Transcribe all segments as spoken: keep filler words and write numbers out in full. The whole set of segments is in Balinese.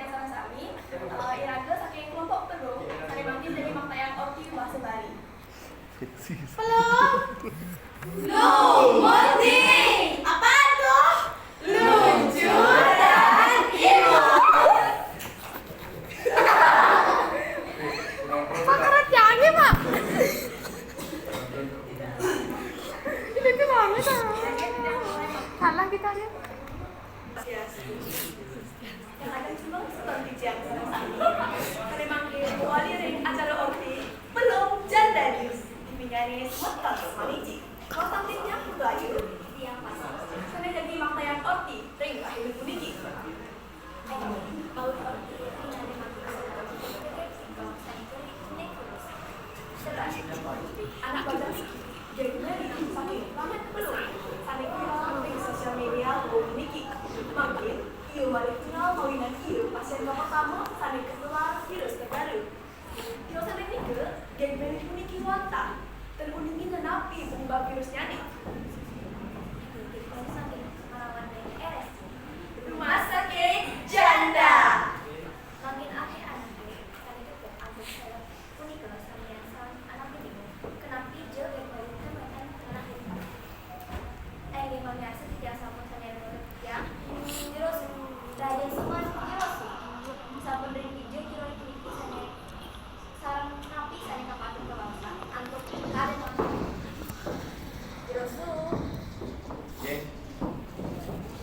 Sareng sami, eh, iraga saking kelompok telu, sané mangkin dadi maktayan orti basa Bali. Pelung. Lumudi. Apa tuh? Lucu dan imut. Pak, kerjanya, Pak. Ini tuh banget, Pak. Salah kita nih. Yang ada cuma seperti Jiang sama Sani. Sané mangkin wali ring acara orti, pelung janda news. Dipingani semeton Maniji. Wonten titiang Putu Ayu, titiang Pasang. Sané dadi maktayan orti, ring rahina puniki. Anak bagas, jadi saking planet pelung. Sané viral ring sosial média wau niki. Mangkin, iya malih viral mawinan iya pasién kapertama sané ketular virus terbaru. Tiosan ring nika, Gek Meli puniki wantah. Ten uninga napi penyebab virusnyané. Rumah sakit janda. Mangkin akéh anaké sané kepung antuk seleb punika samian sareng anak punika. Kenapi ja Gek Meli ten wénten tengah. Inggih pamiarsa, titiang sampun sané nutur titiang. Jero Su. Raden Suman, Jero Su. Sampun ring pija jero puniki sané sareng napi sané kapatut kawaosan antuk Raden Suman. Jero Su. Nggih.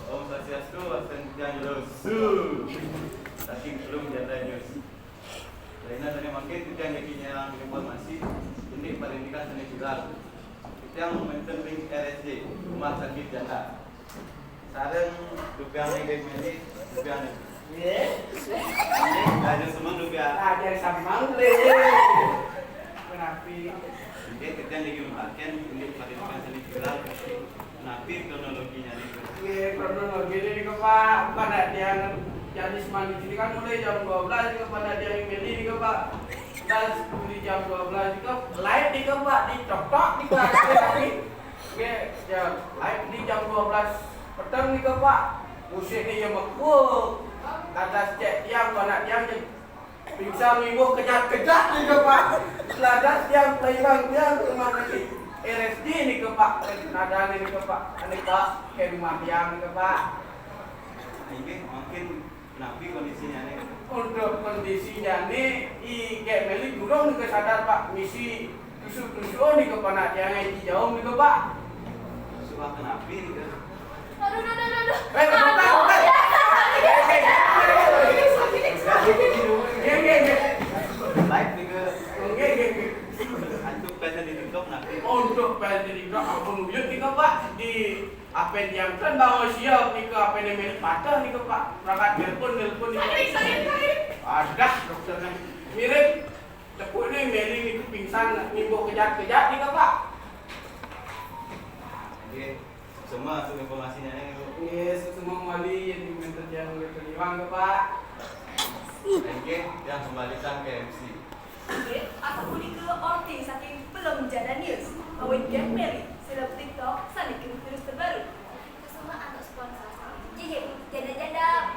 Om Swastiastu, wasen titiang Jero Su. Saking pelung janda news. Rahina sané mangkin titiang niki nyerang informasi indik parindikan sané viral. Titiang wénten ring R S J, Rumah Sakit Janda. Sareng dupiang niki Meli, dupiang niki. Nggih. Nggih, Raden Suman dupiang. Raden Suman, nggih. Kenapi? Nggih, titiang niki mangkin indik parindikan sané viral. Napi kronologinyané? Nggih, kronologiné nika, Pak, pada tiang jadi semani sini kan mulai jam dua belas nika, pada tiang meli nika, Pak. Dan mulai jam dua belas nika, live nika, Pak, di TikTok nika, ada lagi. Nggih, ya, live di jam dua belas peteng nika, Pak. Musiknya ya mekuh. Lantas cek tiang, pada tiang je Pingsan mimbuh kejat-kejat nika, Pak. Ladas tiang pelaiwang tiang ke rumah sakit R S J nika, Pak. Nadane nika, Pak. Ane, Pak, ke rumah tiang nika, Pak. Inggih, mangkin napi kondisinyane? Untuk kondisinyane, I Gek Meli durung nika sadar, Pak. Misi tusuk-tusuk nika, Pak, nak tiang ngaji jauh nika, Pak. Tusuk apa napi nika? Aduh, aduh, aduh, aduh. Eh, bukan, bukan. Nggih, nggih, nggih. Live nika. Nggih, nggih, nggih. Untuk fans di TikTok napi? Untuk fans di TikTok, ampun, uyut nika, Pak. Di apen tiang ten bawa siap nika, apen Meli patah nika, Pak. Perangkat nelpon, nelpon nika. Sakit, sakit, sakit. Adah, dokternya. Mirip tepuk ni Meli nika pingsan, mimbuh kejat-kejat nika, Pak. Nggih. Semua untuk informasinya, ya, Bu. Nggih, semua mali yang diminta tiang oleh Teliwang ke, Pak. Nggih, yang kembalikan ke M C. Nggih, asapunika orti saking Pelung Janda News. Awit Gek Meli, seleb TikTok, sané virus terbaru. Semua antuk sponsor. Jijik, janda-janda,